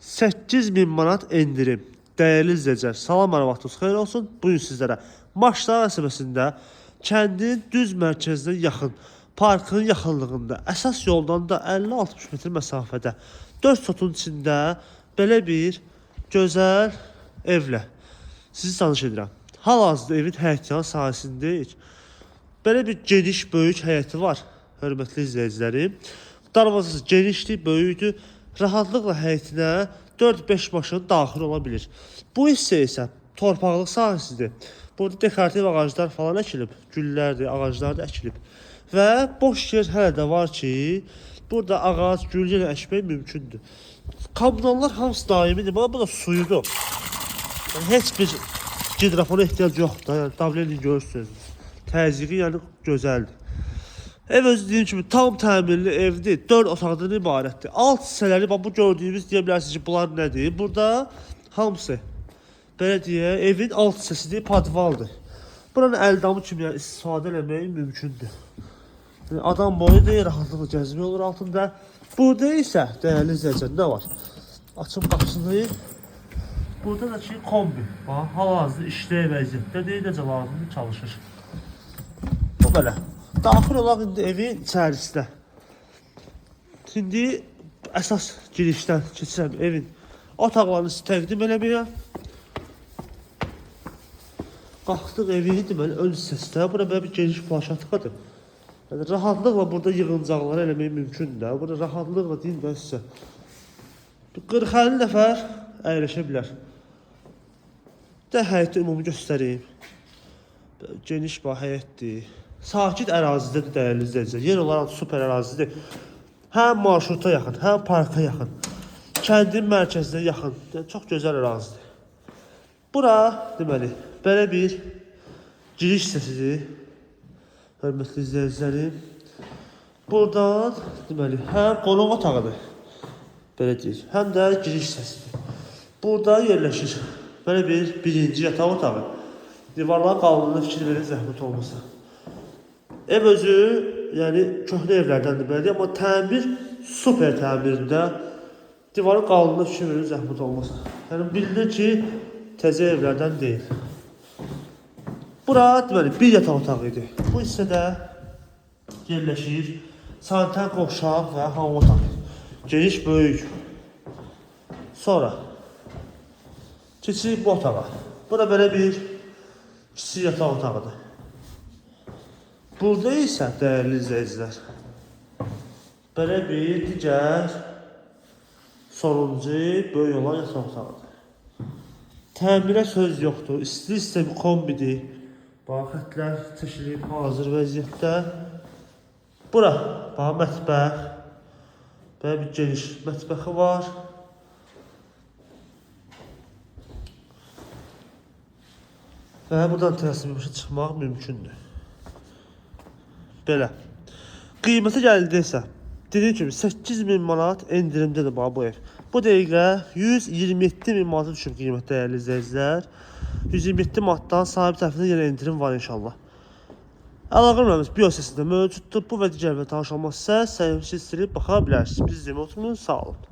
8000 manat endirim. Dəyərli izləyicilər, salam, hər vaxtınız xeyir olsun. Bu gün sizlərə Maşdağ qəsəbəsində kəndin düz mərkəzinə yaxın, parkın yaxınlığında, əsas yoldan da 50-60 metr məsafədə 4 sotun içində belə bir gözəl evlə sizi tanış edirəm. Hal-hazırda evin həyətyanı sahəsindəyik. Belə bir geniş, böyük həyəti var, hörmətli izləyicilərim. Darvazası genişdir, böyükdür. Rahatlıqla həyətinə 4-5 maşın daxil ola bilir. Bu hissə isə torpaqlıq sahəsidir. Burada dekorativ ağaclar falan əkilib, güllərdir, ağaclar da əkilib. Və boş yer hələ də var ki, burada ağac, gül yenə əkmək mümkündür. Kommunallar hamısı daimidir. Bana bu da suyudur. Yəni heç bir gidrofona ehtiyac yoxdur. Yəni davleni görürsünüz. Təzyiqi yəni gözəldir. Ev özü dediyim kimi tam təmirli evdir. 4 otaqdan ibarətdir. Alt hissələri bax bu gördüyümüz deyə bilərsiniz ki, bunlar nədir? Burada hamısı belə deyə evin alt hissəsidir, podvaldır. Buranın əldamı kimi yəni istifadə eləmək mümkündür. Yəni adam boyu deyil, rahatlıqla gəzmək olur altında. Burada isə dəyərli izləyicilər nə var? Açım qapısını. Burada da ki kombi. Bax, hal-hazırda işləyən vəziyyətdədir, necə lazımdır çalışır. Bu belə. Daxil olaq indi evin içərisinə. İndi əsas girişdən keçirəm evin otaqlarını sizə təqdim eləməyə. Qalxdıq evin deməli ön hissəsində. Bura belə bir geniş plaşatkadır. Yəni rahatlıqla burada yığıncaqları eləmək mümkündür də. Burada rahatlıqla deyim də sizə. Bir 40-50 nəfər əyləşə bilər. Də həyəti ümumi göstərim. Geniş bir həyətdir. Sakit ərazidədir dəyərli izləyicilər. Yer olaraq super ərazidir. Həm marşruta yaxın, həm parka yaxın. Kəndin mərkəzinə yaxın. Yəni, çox gözəl ərazidir. Bura deməli belə bir giriş hissəsidir. Hörmətli izləyicilərim. Buradan deməli həm qonaq otağıdır. Belə deyək, həm də giriş hissəsidir. Burada yerləşir belə bir birinci yataq otağı. Divarların qalınlığına fikir verin zəhmət olmasa. Ev özü, yəni köhnə evlərdəndir belə deyək, amma təmir super təmirində. Divarın qalınlığına fikir verin zəhmət olmasa. Yəni bilinir ki, təzə evlərdən deyil. Bura deməli bir yataq otağı idi. Bu hissədə yerləşir sanitar qovşaq və hamam otağı. Geniş, böyük. Sonra keçirik bu otağa. Bura belə bir kiçik yataq otağıdır. Burada isə dəyərli izləyicilər, belə bir digər sonuncu böyük olan yataq otağıdır. Təmirə söz yoxdur. İsti sistemi kombidir. Bax, xətlər çəkilib hazır vəziyyətdə. Bura, bax, mətbəx. Belə bir geniş mətbəxi var. Və buradan terasın başa çıxmaq mümkündür. Belə. Qiyməti gəldi isə, dediyim kimi 8000 manat endirimdədir bax bu ev. Bu dəqiqə 127 min manata düşüb qiymət dəyərli izləyicilər. 127 manatdan sahib tərəfindən yenə endirim var inşallah. Əlaqə nömrəmiz bio hissəsində mövcuddur. Bu və digər və tanış olmaq istəsəniz səhifəsi silib baxa bilərsiniz. Bizi izləməyi unutmayın. Sağ olun.